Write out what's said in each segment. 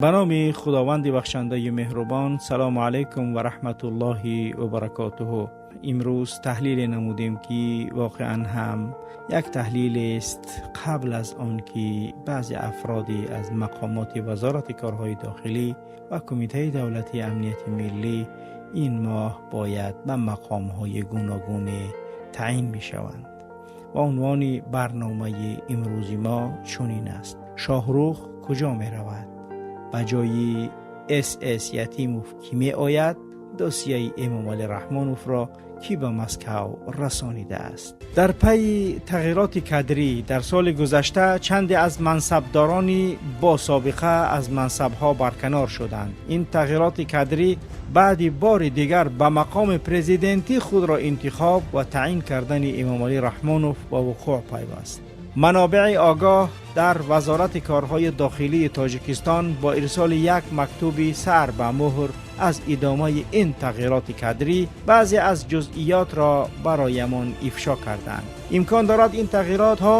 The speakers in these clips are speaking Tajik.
Ба номи Худованди бахшандаи меҳрубон. Салому алайкум ва раҳматуллоҳи ва баракотуҳу. Имрӯз таҳлиле намудем, ки воқеан ҳам як таҳлилест қабл аз он ки баъзе афроде аз мақомоти Вазорати корҳои дохилӣ ва Кумитаи давлатии амнияти миллӣ ин моҳ бояд ба мақомҳои гуногуне таъин мешаванд. Ва унвони барномаи имрӯзи мо чунин аст: Шоҳрух куҷо меравад? Ба ҷои С. С. Ятимов кӣ меояд? Досияи Эмомалӣ Раҳмоновро кӣ ба Москав расонидааст? Дар пайи тағйироти кадрӣ дар соли гузашта чанде аз мансабдорони бособиқа аз мансабҳо барканор шуданд. Ин тағйироти кадрӣ баъди бори дигар ба мақоми президентӣ худро интихоб ва таъин кардани Эмомалӣ Раҳмонов ба вуқӯъ пайваст. Манобеи огоҳ дар Вазорати корҳои дохилии Тоҷикистон бо ирсоли як мактуби сар ба муҳр аз идомаи ин тағйироти кадрӣ баъзе аз ҷузъиётро бароямон ифшо карданд. Имкон дорад, ин тағйиротҳо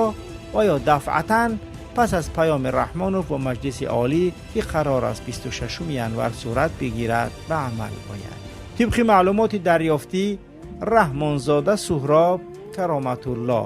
ва ё дафъатан пас аз паёми Раҳмонов ба Маҷлиси Олӣ, ки қарор аст 26 январ сурат бигирад, ба амал ояд. Тибқи маълумоти дарёфтӣ, Раҳмонзода Суҳроб Кароматулло,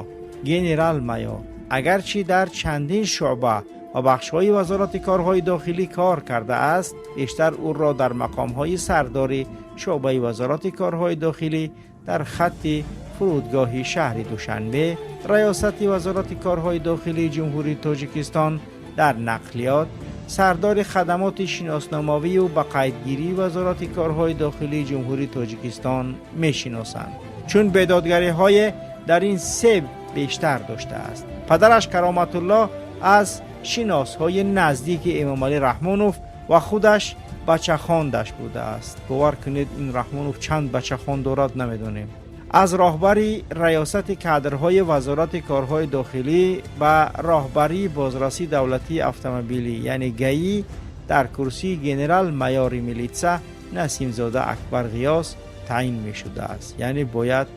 генерал-майор, агарчи дар чандин шӯъба ва бахшҳои Вазорати корҳои дохилӣ кор кардааст, бештар ӯро дар мақомҳои сардори шӯъбаи Вазорати корҳои дохилӣ дар хатти фурудгоҳи шаҳри Душанбе, Раёсати Вазорати корҳои дохилии Ҷумҳурии Тоҷикистон дар нақлиёт, сардори хадамоти шиносномавию ба қайдгирии Вазорати корҳои дохилии Ҷумҳурии Тоҷикистон мешиносанд, чун бедодгариҳое дар ин се бештар доштааст. Падараш Кароматулло аз шиносҳои наздики Эмомалӣ Раҳмонов ва худаш бачахондаш будааст. Бовар кунед, ин Раҳмонов чанд бачахон дорад, намедонем. Аз роҳбари Раёсати кадрҳои Вазорати корҳои дохилӣ ба роҳбарии бозрасии давлатии автомобилӣ, яъне ГАИ, дар курсии генерал-майори милитса Насимзода Акбар Ғиёс таъин мешудааст. Яъне бояд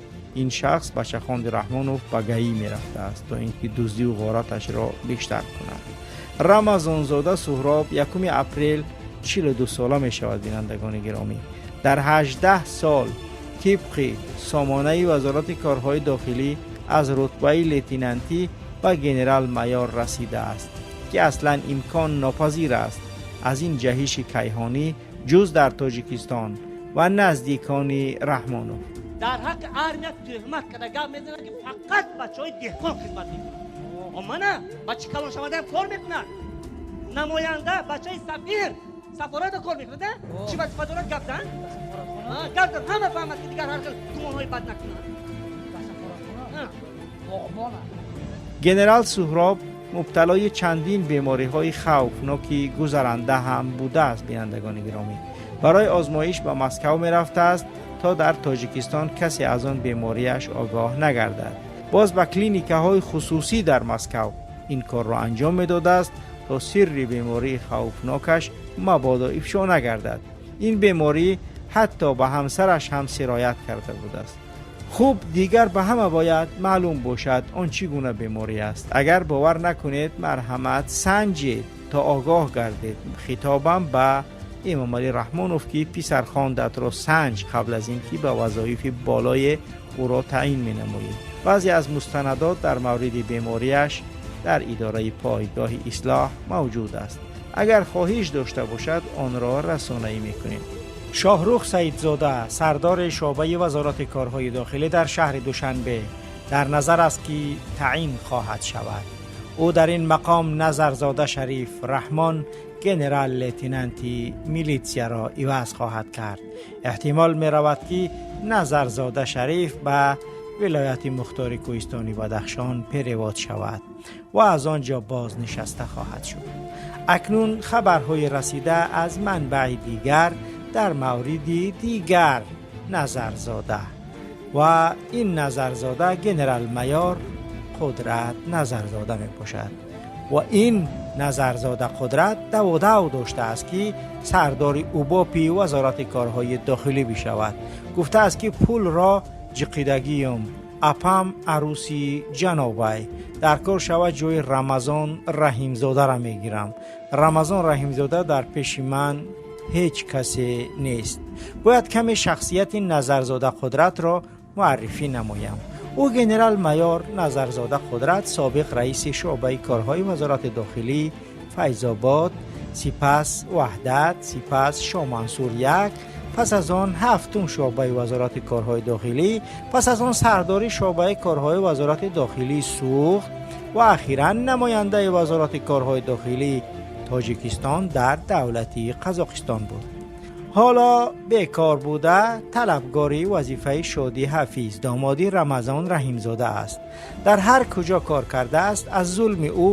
ин шахс, бачахонди Раҳмонов, ба ГАИ мерафтааст, то ин ки дуздиву ғораташро бештар кунад. Рамазонзода Суҳроб 1 апрел 42 сола мешавад. Бинандагони гиромӣ, дар 18 сол тибқи сомонаи Вазорати корҳои дохилӣ аз рутбаи лейтенантӣ ба генерал-майор расидааст, ки аслан имкон нопазир аст аз ин ҷаҳиши кайҳонӣ, ҷуз дар Тоҷикистон ва наздикони Раҳмонов. Дар ҳаққи армия туҳмат карда гап мезанад, ки фақат бачаҳои деҳқон хизмат мекунад. Мана бачи калон шавадаам кор мекунад, намоянда, бачаи сафир сафората кор мекунад. Чӣ вазифа дорад? Гап зан, гап зан, ҳама фаҳмад, ки дигар ҳар хел гумонҳои бад накунад. Генерал Суҳроб мубталои чандин бемориҳои хавфноки гузаранда ҳам будааст. Бинандагони гиромӣ, барои озмоиш ба Москав мерафтааст, то дар Тоҷикистон касе аз он бемориаш огоҳ нагардад. Боз ба клиникаҳои хусусӣ дар Москав ин корро анҷом медодааст, то сирри бемории хавфнокаш мабодо ифшо нагардад. Ин беморӣ ҳатто ба ҳамсараш ҳам сироят карда будааст. Хуб, дигар ба ҳама бояд маълум бошад, он чӣ гуна беморӣ аст. Агар бовар накунед, марҳамат, санҷед, то огоҳ гардед. Хитобам ба Эмомалӣ Раҳмонов, ки писархондатро санҷ, қабл аз ин ки ба вазоифи болое ӯро таъин менамоед. Баъзе аз мустанадот дар мавриди бемориаш дар идораи пойгоҳи Ислоҳ мавҷуд аст. Агар хоҳиш дошта бошад, онро расонаӣ мекунем. Шоҳрух Саидзода, сардори шӯъбаи Вазорати корҳои дохилӣ дар шаҳри Душанбе, дар назар аст, ки таъин хоҳад шавад. Ӯ дар ин мақом Назарзода Шариф Раҳмон, генерал лейтенанти милитсияро иваз хоҳад кард. Эҳтимол меравад, ки Назарзода Шариф ба вилояти мухтори кӯҳистони Бадахшон перевод шавад ва аз он ҷо бознишаста хоҳад шуд. Акнун хабарҳои расида аз манбаи дигар дар мавриди дигар Назарзода, ва ин Назарзода генерал-майор Қудрат Назарзода мебошад. Ва ин Назарзода Қудрат даводав доштааст, ки сардори УБОПи Вазорати корҳои дохилӣ бишавад. Гуфтааст, ки пулро ҷиқидагиюм, Апам арӯси ҷанобай, дар кор шавад, ҷои Рамазон Раҳимзодаро мегирам. Рамазон Раҳимзода дар пеши ман ҳеҷ касе нест. Бояд каме шахсияти Назарзода Қудратро муаррифӣ намоям. Ӯ генерал-майор Назарзода Қудрат, собиқ раиси шӯъбаи корҳои Вазорати дохилӣ Файзобод, сипас Ваҳдат, сипас Шомансур як, пас аз он ҳафтум шӯъбаи Вазорати корҳои дохилӣ, пас аз он сардори шӯъбаи корҳои Вазорати дохилии Суғд ва ахиран намояндаи Вазорати корҳои дохилии Тоҷикистон дар давлати Қазоқистон буд. Ҳоло бекор буда, талабгори вазифаи Шодӣ Ҳафиз, домоди Рамазон Раҳимзода аст. Дар ҳар куҷо кор кардааст, аз зулми ӯ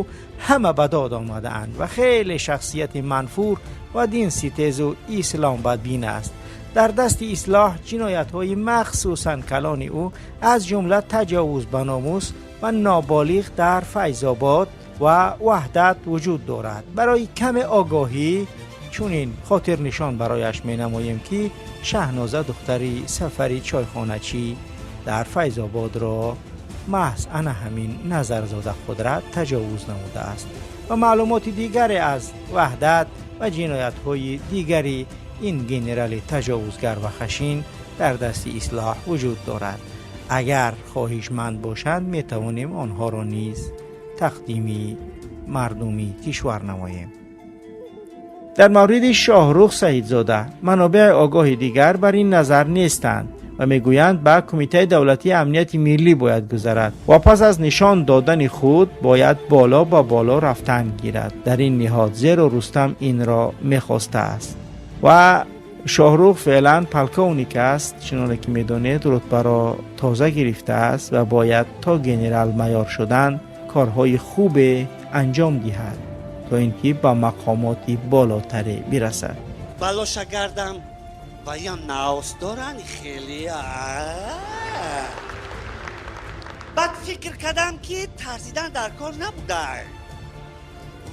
ҳама ба дод омадаанд ва хеле шахсияти манфур ва динситезу исломбадбин аст. Дар дасти ислоҳ ҷиноятҳои махсусан калони ӯ, аз ҷумла таҷовуз ба номус ва ноболиғ дар Файзобод ва Ваҳдат вуҷуд дорад. Барои каме огоҳӣ чунин хотирнишон барояш менамоем, ки Шаҳноза, духтари Сафари чойхоначӣ дар Файзободро маҳз ана ҳамин Назарзода Қудрат таҷовуз намудааст ва маълумоти дигаре аз Ваҳдат ва ҷиноятҳои дигари ин генерали таҷовузгар ва хашин дар дасти ислоҳ вуҷуд дорад. Агар хоҳишманд бошанд, метавонем онҳоро низ тақдими мардуми кишвар намоем. Дар мавриди Шоҳрух Саидзода манобеи огоҳи дигар бар ин назар нестанд ва мегӯянд, ба Кумитаи давлатии амнияти миллӣ бояд гузарад ва пас аз нишон додани худ бояд боло ба боло рафтан гирад дар ин ниҳод, зеро Рустам инро мехостааст. Ва Шоҳрух феълан полковник аст, чуноне ки медонед, рутбаро тоза гирифтааст ва бояд то генерал-майор шудан корҳои хубе анҷом диҳад, то ин ки ба мақомоти болотаре бирасад. Балоша гардам ва ям наос доранд хеле. Баъд фикр кардам, ки тарсидан дар кор набуда,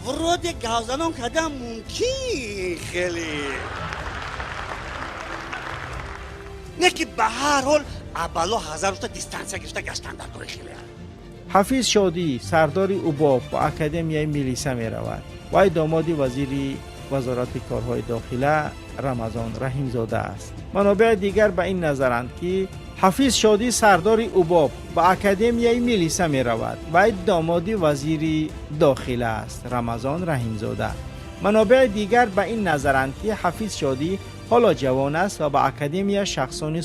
вроде гавзанон кардам мумкин хеле, не ки ба ҳар ҳол абало ҳазар рӯза дистанция гирифта гаштан дар кори хеле. Ҳафиз Шодӣ, сардори УБОП, ба Академияи милиса меравад. Вай домоди вазири Вазорати корҳои дохила Рамазон Раҳимзода аст. Манобеи дигар ба ин назаранд, ки Ҳафиз Шодӣ, сардори УБОП, ба Академияи милиса меравад. Вай домоди вазири дохила аст, Рамазон Раҳимзода. Манобеи дигар ба ин назаранд, ки Ҳафиз Шодӣ ҳоло ҷавон аст ва ба академия шахсони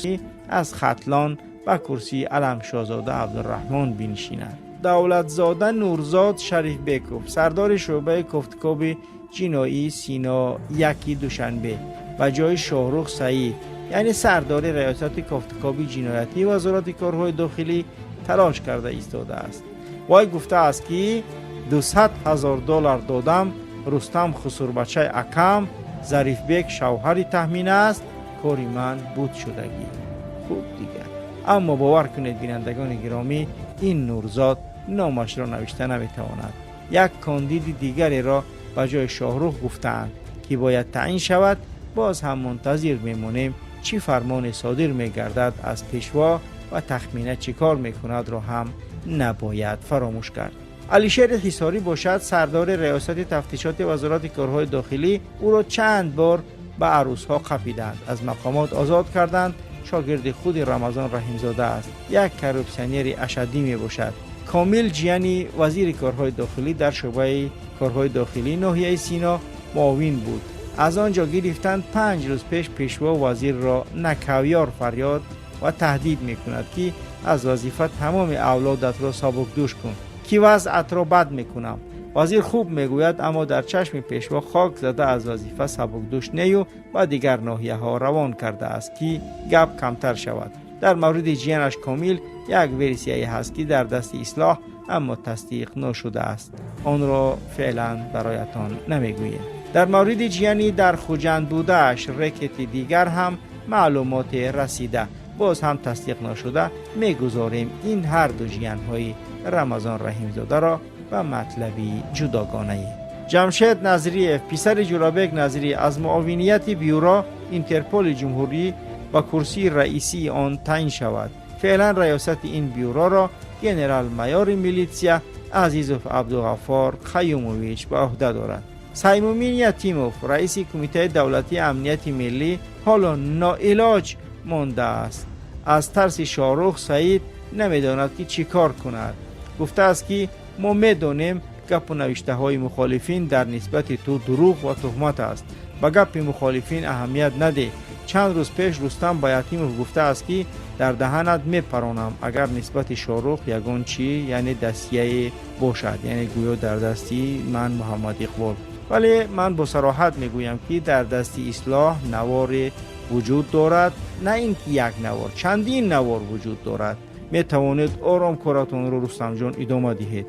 аз Хатлон ба курсии Аламшоҳзода Абдураҳмон бинишинад. Давлатзода Нурзод Шарифбеков, сардори шӯъбаи кофтукоби ҷиноии Сино яки Душанбе, ба ҷои Шоҳрух Саид, яъне сардори Раёсати кофтукоби ҷиноятии Вазорати корҳои дохилӣ, талош карда истодааст. Вой гуфтааст, ки 200 000 доллар додам Рустам хусурбачаи акам, Зарифбек шавҳари Таҳмина аст, кори ман буд шудагӣ. Хуб дигар, аммо бовар кунед, бинандагони гиромӣ, ин Нурзод номашро навишта наметавонад. Як кондиди дигареро ба ҷои Шоҳрух гуфтаанд, ки бояд таъин шавад. Боз ҳам мунтазир мемонем, чӣ фармоне содир мегардад аз Пешво ва Тахмина чӣ кор мекунадро ҳам набояд фаромӯш кард. Алишери Ҳисорӣ бошад, сардори Раёсати тафтишоти Вазорати корҳои дохилӣ, ӯро чанд бор ба арӯсҳо қапиданд, аз мақомот озод карданд. Шогирди худи Рамазон Раҳимзода аст, як коррупсионери ашаддӣ мебошад. Комил, ҷияни вазири корҳои дохилӣ, дар шӯъбаи корҳои дохилии ноҳияи Сино муовин буд, аз он ҷо гирифтанд. 5 рӯз пеш Пешво вазирро накавёр фарёд ва таҳдид мекунад, ки аз вазифа тамоми авлодатро сабукдӯш кун, ки вазъатро бад мекунам. Вазир хуб мегӯяд, аммо дар чашми Пешво хок зада аз вазифа сабукдӯш нею ба дигар ноҳияҳо равон кардааст, ки гап камтар шавад. Дар мавриди ҷиянаш Комил як версияе ҳаст, ки дар дасти ислоҳ, аммо тасдиқ нашудааст, онро феълан бароятон намегӯем. Дар мавриди ҷияни дар Хуҷанд будааш рекети дигар ҳам маълумоте расида, боз ҳам тасдиқ нашуда. Мегузорем ин ҳарду ҷиянҳои Рамазон Раҳимзодаро ба матлаби ҷудогонае. Ҷамшед Назриев, писари Ҷӯрабек Назрӣ, аз муовинияти бюро Интерполи ҷумҳурӣ ба курсии раисии он таъин шавад. Феълан Феълан раёсати ин бюроро генерал-майори милитсия Азизов Абдуғаффор Қаюмович ба ӯҳда дорад. Саймумин Ятимов, раиси Кумитаи давлатии амнияти миллӣ, ҳоло ноилоҷ мондааст. Аз тарси Шоҳрух Саид намедонад, ки чӣ кор кунад. Гуфтааст, ки мо медонем, гапу навиштаҳои мухолифин дар нисбати ту дурӯғ ва туҳмат аст. Ба гапи мухолифин аҳамият надеҳ. Чанд рӯз пеш Рустам ба Ятимов гуфтааст, ки дар даҳанат мепаронам, агар нисбати Шоҳрух ягон чӣ, яъне дастияе бошад, яъне гӯё дар дасти ман Муҳаммад Иқбол. Вале ман бо сароҳат мегӯям, ки дар дасти Ислоҳ наворе вуҷуд дорад. На ин ки як навор, чандин навор вуҷуд дорад. Метавонед ором коратонро, Рустамҷон, идома диҳед.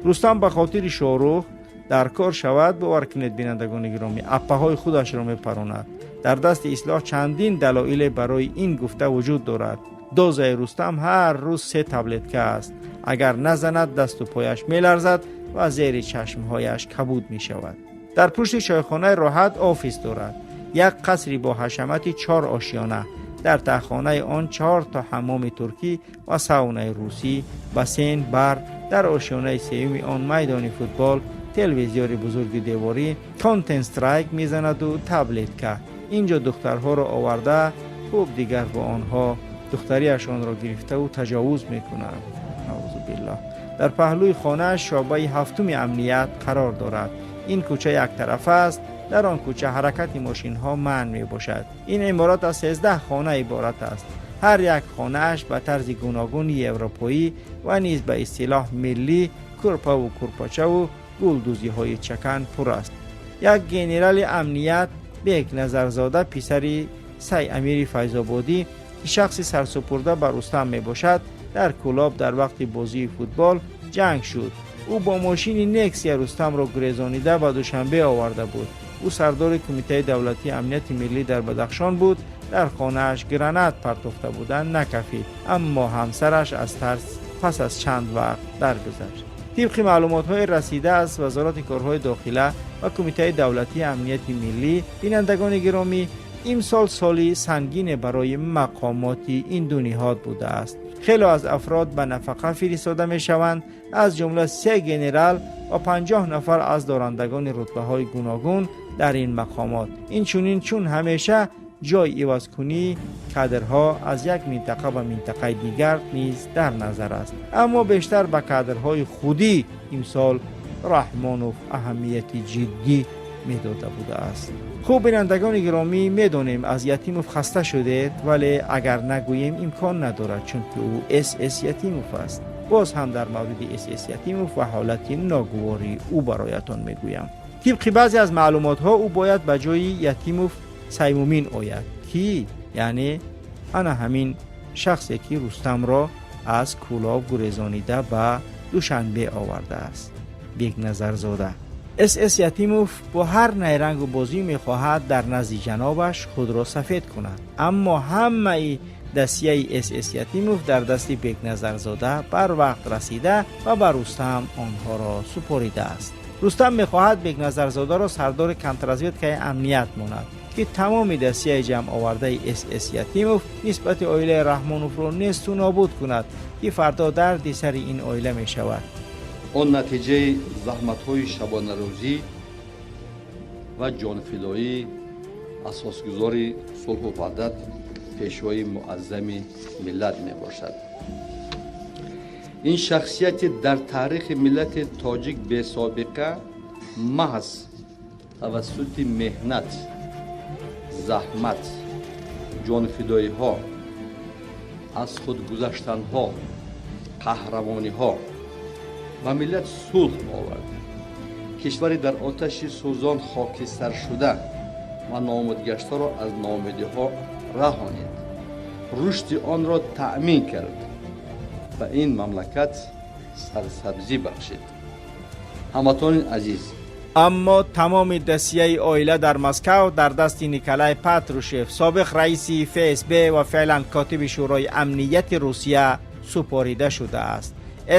Рустам ба хотири Шоҳрух дар кор шавад, бовар кунед, бинандагони гиромӣ, аппаҳои худашро мепаронад. Дар дасти Ислоҳ чандин далоиле барои ин гуфта вуҷуд дорад. Дозаи Рустам ҳар рӯз се таблетка аст. Агар назанад, дасту пояш меларзад ва зери чашмҳояш кабуд мешавад. Дар пушти чойхонаи Роҳат офис дорад, як қасри бо ҳашамати чор ошёна. Дар таҳхонаи он чор то ҳаммоми туркӣ ва саунаи русӣ, бассейн, бар. Дар ошёнаи сеюми он майдони футбол, телевизиори бузурги деворӣ, Контен Страйк мезанаду таблетка. Ин ҷо духтарҳоро оварда, хуб, дигар бо онҳо духтариашонро гирифтаву таҷовуз мекунад, наузубиллоҳ. Дар паҳлӯи хонааш шӯъбаи ҳафтуми амният қарор дорад. Ин кӯча яктарафа аст. Дар он кӯча ҳаракати мошинҳо манъ мебошад. Ин иморат аз 13 хона иборат аст. Ҳар як хонааш ба тарзи гуногуни европоӣ ва низ ба истилоҳ миллӣ кӯрпаву кӯрпачаву гулдӯзиҳои чакан пур аст. Як генерали амният, Бекназарзода, писари Сай Амири Файзободӣ, ки шахси сарсупурда ба Рустам мебошад, дар Кӯлоб дар вақти бозии футбол ҷанг шуд. Ӯ бо мошини Нексия Рустамро гурезонида ба Душанбе оварда буд. Ӯ сардори Кумитаи давлатии амнияти миллӣ дар Бадахшон буд. Дар хонааш гранат партофта буданд, накафид, аммо ҳамсараш аз тарс пас аз чанд вақт даргузашт. Тибқи маълумотҳои расида аз Вазорати корҳои дохила ва Кумитаи давлатии амнияти миллӣ, бинандагони гиромӣ, имсол соли сангине барои мақомоти ин ду ниҳод будааст. Хеле аз афрод ба нафақа фиристода мешаванд, аз ҷумла се генерал ва 50 нафар аз дорандагони рутбаҳои гуногун дар ин мақомот. Инчунин, чун ҳамеша, ҷой ивазкунии кадрҳо аз як минтақа ба минтақаи дигар низ дар назар аст. Аммо бештар ба кадрҳои худӣ имсол Раҳмонов аҳамияти ҷиддӣ медода будааст. Хуб, бинандагони гиромӣ, медонем, аз Ятимов хаста шудед, вале агар нагӯем, имкон надорад, чунки ӯ СС Ятимов аст. Боз ҳам дар мавриди СС Ятимов ва ҳолати ногувории ӯ бароятон мегӯям. Тибқи баъзе аз маълумотҳо, ӯ бояд ба ҷои Ятимов Саймумин ояд, ки яъне ана ҳамин шахсе, ки Рустамро аз Кӯлоб гурезонида ба Душанбе овардааст, Бекназарзода. СС Ятимов бо ҳар найрангу бозӣ мехоҳад дар назди ҷанобаш худро сафед кунад, аммо ҳамаи дастияи СС Ятимов дар дасти Бекназарзода барвақт расида ва ба Рустам онҳоро супоридааст. Рустам мехоҳад Бекназарзодаро сардори контрразведкаи амният монад, ки тамоми дастияи ҷамъовардаи СС Ятимов нисбати оилаи Раҳмоновро несту нобуд кунад, ки фардо дарди сари ин оила мешавад. Он натиҷаи заҳматҳои шабонарӯзӣ ва ҷонфидоии асосгузори сулҳу ваҳдат, Пешвои муаззами миллат мебошад. Ин шахсияти дар таърихи миллати тоҷик бесобиқа маҳз тавассути меҳнат, заҳмат, ҷонфидоиҳо, аз худгузаштанҳо, қаҳрамониҳо ба миллат сулҳ овард. Кишвари дар оташи сӯзон хокистаршуда ва ноумедгаштаро аз ноумедиҳо раҳонид, рушди онро таъмин кард, ба ин мамлакат сарсабзӣ бахшид. Ҳамватони азиз! Аммо тамоми дастияи оила дар Москав дар дасти Николай Патрушев, собиқ раиси ФСБ ва феълан котиби Шӯрои амнияти Русия, супорида шудааст.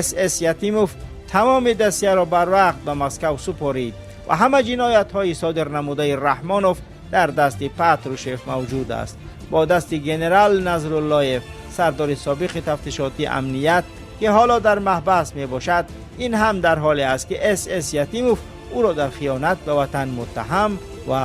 СС Ятимов тамоми дастияро барвақт ба Москав супорид ва ҳама ҷиноятҳои содир намудаи Раҳмонов дар дасти Патрушев мавҷуд аст. Бо дасти генерал Назруллоев. Сардори собиқи тафтишоти амният, ки ҳоло дар маҳбас мебошад. Ин ҳам дар ҳоле аст, ки С С Ятимов ӯро дар хиёнат ба ватан муттаҳам ва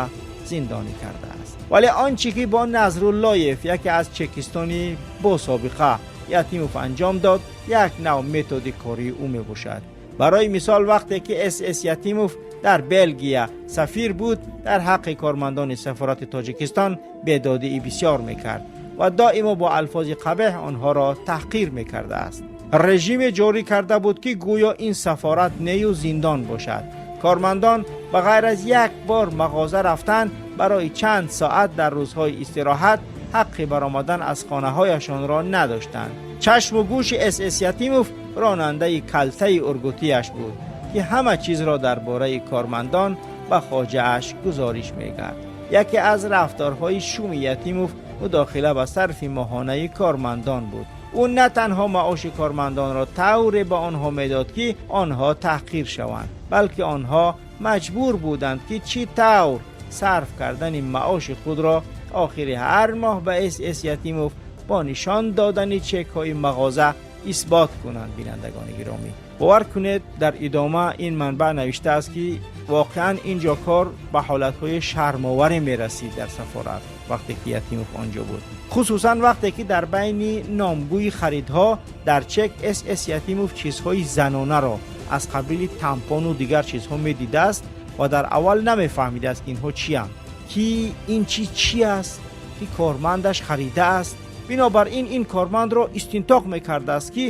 зиндонӣ кардааст. Вале он чӣ ки бо Назруллоев, яке аз чекистони бособиқа, Ятимов анҷом дод, як нав методи кории ӯ мебошад. Барои мисол, вақте ки С С Ятимов дар Белгия сафир буд, дар ҳаққи кормандони сафорати Тоҷикистон бедодии бисёр мекард ва доимо бо алфози қабеҳ онҳоро таҳқир мекардааст. Режиме ҷорӣ карда буд, ки гӯё ин сафорат нею зиндон бошад. Кормандон ба ғайр аз як бор мағоза рафтан барои чанд соат дар рӯзҳои истироҳат ҳаққи баромадан аз хонаҳояшонро надоштанд. Чашму гӯши С С Ятимов ронандаи калтаи ургутияш буд, ки ҳама чизро дар бораи кормандон ба хоҷааш гузориш мекард. Яке аз рафторҳои шуми Ятимов мудохила ба сарфи моҳонаи кормандон буд. Ӯ на танҳо маоши кормандонро тавре ба онҳо медод, ки онҳо таҳқир шаванд, балки онҳо маҷбур буданд, ки чӣ тавр сарф кардани маоши худро охири ҳар моҳ ба С С Ятимов бо нишон додани чекҳои мағоза исбот кунанд. Бинандагони гиромӣ, бовар кунед, дар идома ин манбаъ навиштааст, ки воқеан ин ҷо кор ба ҳолатҳои шармоваре мерасид дар сафорат, вақте ки Ятимов он ҷо буд, хусусан вақте ки дар байни номгӯи харидҳо дар чек С С Ятимов чизҳои занонаро аз қабили тампону дигар чизҳо медидааст ва дар аввал намефаҳмидааст, ки инҳо чиянд, ки ин чиз чи аст, ки кормандаш харидааст. Бинобар ин ин кормандро истинтоқ мекардааст, ки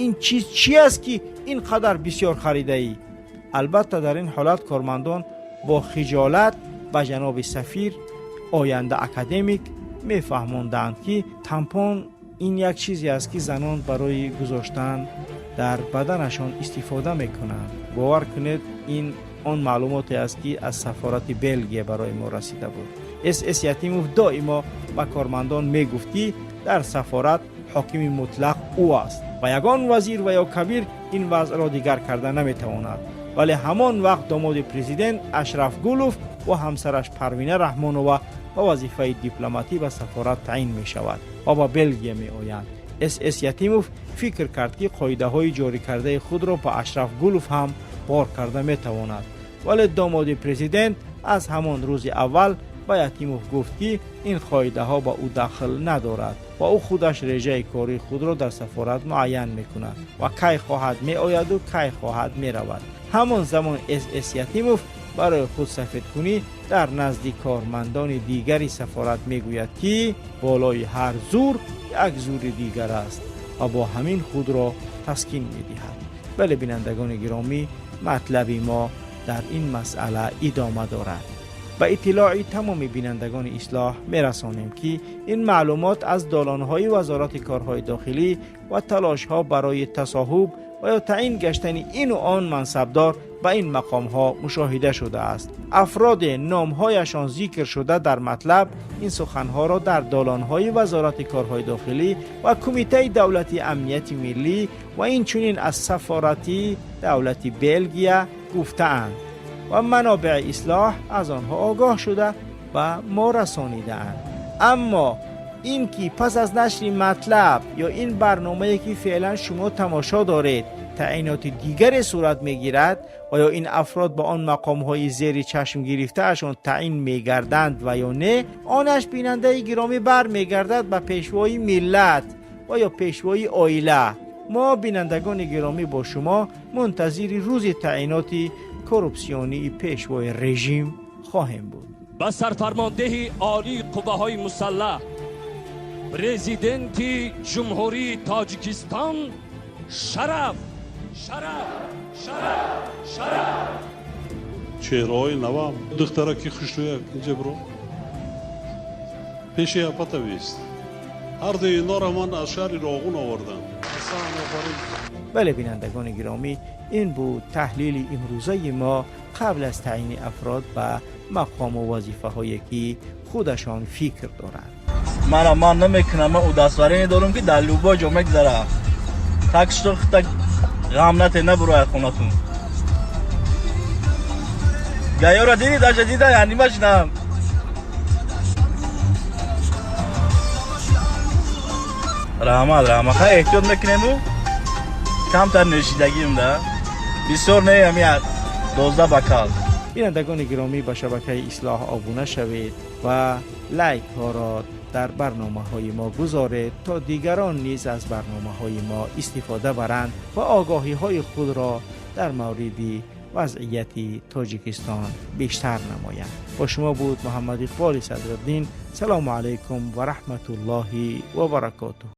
ин чиз чи аст, ки ин қадар бисёр харидаӣ. Албатта, дар ин ҳолат кормандон бо хиҷолат ба ҷаноби сафир, оянда академик, мефаҳмонданд, ки тампон ин як чизе аст, ки занон барои гузоштан дар баданашон истифода мекунанд. Бовар кунед, ин он маълумоте аст, ки аз сафорати Белгия барои мо расида буд. С С Ятимов доимо ба кормандон мегуфт, ки дар сафорат ҳокими мутлақ ӯ аст ва ягон вазир ва ё кабир ин вазъро дигар карда наметавонад. Вале ҳамон вақт домоди президент Ашраф Гулов ва ҳамсараш Парвина Раҳмонова ба вазифаи дипломатӣ ба сафорат таъин мешавад ва ба Белгия меоянд. С С Ятимов фикр кард, ки қоидаҳои ҷорӣ кардаи худро ба Ашраф Гулов ҳам бор карда метавонад. Вале домоди президент аз ҳамон рӯзи аввал ба Ятимов гуфт, ки ин қоидаҳо ба ӯ дахл надорад ва ӯ худаш режаи кории худро дар сафорат муайян мекунад ва кай хоҳад меояду кай хоҳад меравад. Ҳамон замон С С Ятимов барои худ сафедкунӣ дар назди кормандони дигари сафорат мегӯяд, ки болои ҳар зур як зури дигар аст, ва бо ҳамин худро таскин медиҳад. Бале, бинандагони гиромӣ, матлаби мо дар ин масъала идома дорад. Ба иттилои тамоми бинандагони Ислоҳ мерасонем, ки ин маълумот аз долонҳои Вазорати корҳои дохилӣ ва талошҳо барои тасоҳуб ва ё таъин гаштани ину он мансабдор ба ин мақомҳо мушоҳида шудааст. Афроде, номҳояшон зикр шуда дар матлаб, ин суханҳоро дар долонҳои Вазорати корҳои дохилӣ ва Кумитаи давлати амнияти миллӣ ва инчунин аз сафорати давлати Белгия гуфтаанд ва манобеи Ислоҳ аз онҳо огоҳ шуда ба мо расонидаанд. Аммо ин ки пас аз нашри матлаб ё ин барномае, ки феълан шумо тамошо доред, таъиноти дигаре сурат мегирад ва ё ин афрод ба он мақомҳои зери чашм гирифтаашон таъин мегарданд ва ё не, онаш, бинандаи гиромӣ, бармегардад ба пешвои миллат ва ё пешвои оила. Мо, бинандагони гиромӣ, бо шумо мунтазири рӯзи таъиноти коррупсионии пешвои режим хоҳем буд. Ба сарфармондеҳи олии қувваҳои мусаллаҳ, президенти Ҷумҳурии Тоҷикистон, шараф, шараф, шараф, шараф! Чеҳраҳои навам, духтараки хушрӯяк инҷа биро, пеши апата бист. Ҳарду инора ман аз шаҳри Роғун овардам. Бале, бинандагони гиромӣ, ин буд таҳлили имрӯзаи мо қабл аз таъини афрод ба мақому вазифаҳое, ки худашон фикр доранд. Мана, ман намекунам, ман удостоверение дорам, ки дар любой ҷо мегзара. Так что так ғам нате, набурояд хонатун. Гаёра диди, даже дида янимашинам. Раҳмат, раҳмат. Хай, эҳтиёт мекунему, камтар нӯшидагим да, бисёр не, ами 12 бокал. Бинандагони гиромӣ, ба шабакаи Ислоҳ обуна шавед ва лайкҳоро дар барномаҳои мо гузоред, то дигарон низ аз барномаҳои мо истифода баранд ва огоҳиҳои худро дар мавриди вазъияти Тоҷикистон бештар намоянд. Бо шумо буд Муҳаммад Иқболи Садриддин. Салому алайкум ва раҳматуллоҳи ва баракотуҳ.